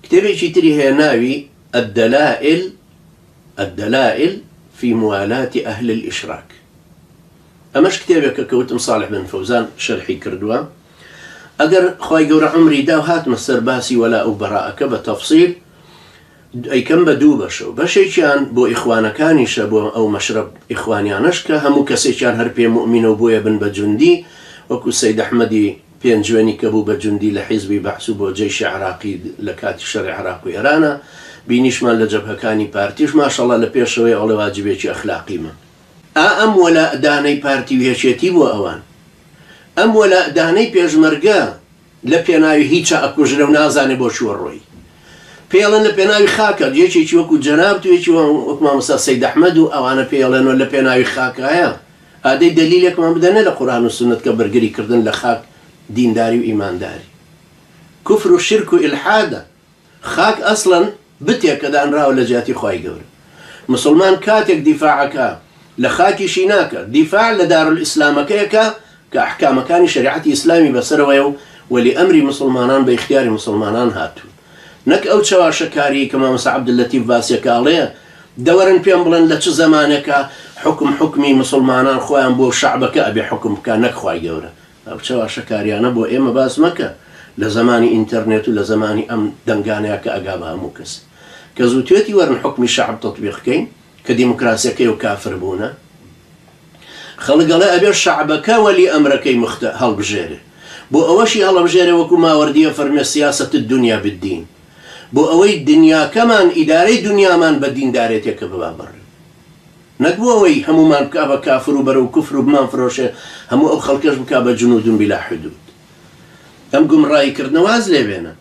کتێبێکی تری هەیە ناوی، الدلائل الدلائل فی موالاة اهل الاشراک، ئەمەش کتێبێکە کە وتم صالح بن فەوزان شەرحی کردووە. ئەگەر خوای گەورە عومری دا و هاتمە سەر باسی وەلاء و بەڕاءەکە بە تەفسیل ئەیکەم بە دوو بەشەوە بەشێکیان بۆ ئیخوانەکانیشە بۆ ئەو مەشرەب ئیخوانیانەش کە هەموو کەسێکیان هەر پێ موئمینە و بۆیە بن بە جوندی وەکو سەید ئەحمەدی پێنجوێنی کە بوو بە جوندی لە حیزبی بەعس و بۆ جەیشی عراقی لە کاتی شەڕی عراق و ئێرانا بینیشمان لە جەبهەکانی پارتیش ماشەڵا لە پێشەوەی ئەڵێ واجبێکی ئەخلاقیمە. ئا ئەم وەلاء دانەی پارتی و یەکێتی بۆ ئەوان ئەم وەلاء دانەی پێشمەرگە لە پێناوی هیچا ئەکوژرێ و نازانێ بۆ کوێ ڕۆی. پێی ئەڵێن لە پێناوی خاکە، یەکێکی وەکو جەنابت و یەکی وەک مامۆستا سەید ئەحمەد و ئەوانە پێی ئەڵێن لە پێناوی خاکایە. ئادەی دەلیلێکمان بدەنێ لە قورئان و سوننەت کە بەرگری کردن لە خاک دینداری و ئیمانداری کوفر و شیرک و ئیلحادە. خاک ئەسڵەن بتێکە دانراوە لە جیاتی خوای گەورە. مسوڵمان کاتێک دیفاع ئەکا لە خاکیشی ناکا، دیفاع لە دارالئیسلامەکەی ئەکا کە ئەحکامەکانی شەریعەتی ئیسلامی بەسەرەوەیە و وەلی ئەمری مسوڵمانان بە ئیختیاری مسوڵمانان هاتوون. نەک ئەو چەواشەکاریەی کە مامۆستا عەبدوللەتیف باسی ئەکا ئەڵێ دەوەرن پێم بڵێن لە چ زەمانێکا حوکم حوکمی مسوڵمانان خۆیان بووە و شەعبەکە ئەبێ حوکم بکا نەک خوای گەورە. ئەو چەواشەکاریانە بۆ ئێمە باس مەکە لە زەمانی ئینتەرنێت و لە زەمانی ئەم دەنگانەیا کە ئەگا بە هەموو کەس کە زووتوێتی وەرن حوکمی شەعب تەتبیق کەین کە دیموکراسیەکەی و کافر بوونە خەڵک ئەڵێ ئەبێ شەعبەکە وەلی ئەمرەکەی مختە هەڵبژێرێ بۆ ئەوەشی هەڵەبژێرێ وەکو ماوەردیە فەرمێ سیاسەت الدنیا بالدین بۆ ئەوەی دنیاکەمان ئیدارەی دنیامان بە دیندارێتێکە ببا بەڕێوە. نەک بۆ ئەوەی هەموومان بکا بە کافر و بەرەو کوفر و بمانفرۆشێ هەموو ئەو خەڵکەش بکا بە جنود بلا حدود. ئەم گومڕایی کردنە واز لێ بێنە.